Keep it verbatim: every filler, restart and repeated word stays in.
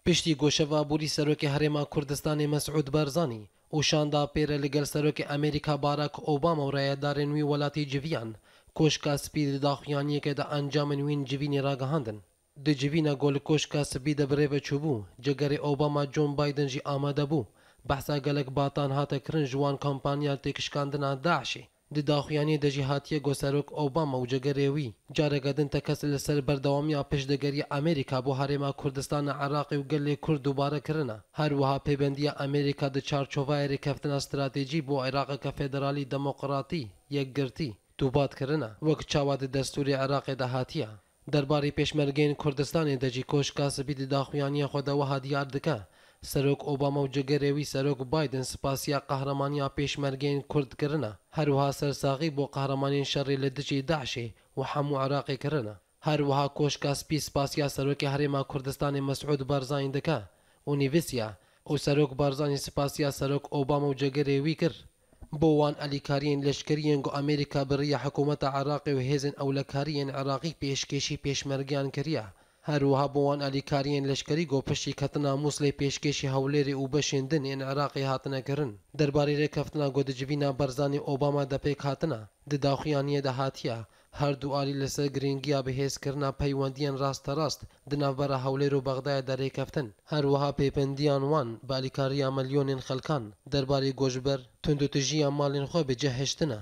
Piştî ku şeva borî Serokê Herêma Kurdistanê Mesûd Barzanî û şanda pê re li gel Serokê Amerîka Barack Obama û rayedarên wî welatî civiyan, Koşka Spî di daxuyaniyeke de encamên wîn civînê ragihandin. Di civîna ku li Koşka Spî de bi rê ve çûbû, cegerê Obama John Biden jî amade bû. Behsa gelek batan hate kirin ji wan kampanya têkişkandina DAIŞê. Di daxuyaniyê de jî hatiye ku Serok Obama û cegerê wî careke din tekez li ser berdewamiya piştgiriya Amerîka bo Herêma Kurdistana Iraqê û gelê Kurd dubare kirine. Her wiha pêbendiya Amerîka di çarçovaya rêkeftina stratejî bo Iraqeke federalî, demokratî, yekgirtî, dubat kirine, wek çawa di destûrê Iraqê de hatiye. Derbarê Pêşmergeyên Kurdistanê de jî Koşka Spî di daxuyaniya xwe de wiha diyar dike, Serok Obama û cegerê wî Serok Biden spasiya qehremanîya Pêşmergeyên Kurd kirine. Her wiha sersaxî bo qehremanên şerê li dijî DAIŞê û hemû Iraqê kirine. Her wiha Koşka Spî spasiya Serokê Herêma Kurdistanê Mesûd Barzanî dike û nivîsiye, û Serok Barzanî spasiya Serok Obama û cegerê wî kir bo wan alîkariyên leşkerî yên ku Amerîka bi riya hikûmeta Iraqê û hêzên ewlekarî yên Iraqî pêşkêşî Pêşmergeyan kiriye. Her wiha bo wan alîkariyên leşkerî ku piştî ketina Mûslê pêşkêşî Hewlêrê û beşên din ên Iraqê hatine kirin. Derbarê rêkeftina ku di civîna Barzanî Obama de pêk hatine, di daxuyaniyê de hatiye, her du alî li ser girîngiya bihêzkirina peywendiyên rasterast di navbera Hewlêr û Bexdayê de rêkeftin. Her wiha pêbendiyan wan bi alîkariya milyonên xelkan derbarê koçber, tundûtijiya malên xwe bi cih hiştine.